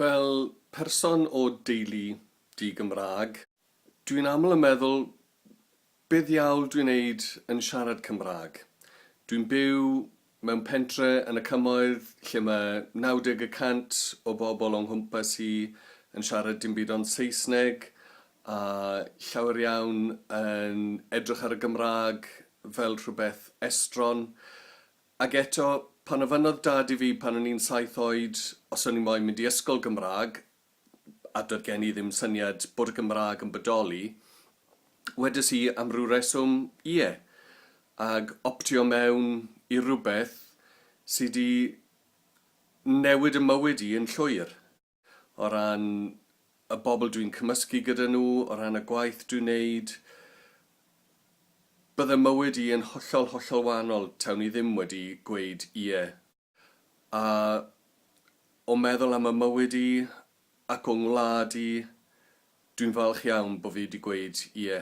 Fel person o deulu di-Gymraeg, dwi'n aml yn meddwl, be ddiawl dwi'n neud yn siarad Cymraeg? Dwi'n byw mewn pentre yn y cymoedd lle mae 90 y cant o bobl o nghwmpas i yn siarad dim byd ond Saesneg, a llawer iawn yn edrych ar y Gymraeg fel rhywbeth estron. Ac eto, pan ofynnodd Dad i fi pan o'n i'n saith oed os o'n i moyn mynd i ysgol Gymraeg, a doedd gen i ddim syniad bod y Gymraeg yn bodoli, wedes i am ryw reswm, ie, ag optio mewn i rywbeth sy 'di newid 'y mywyd i yn llwyr. O ran y bobl dwi'n cymysgu gyda nhw, o ran y gwaith dwi'n neud, bydde mywyd i yn hollol, hollol wahanol tawn i ddim wedi gweud ie. A o meddwl am y mywyd i ac o ngwlad i, dwi'n falch iawn bo fi 'di gweud ie.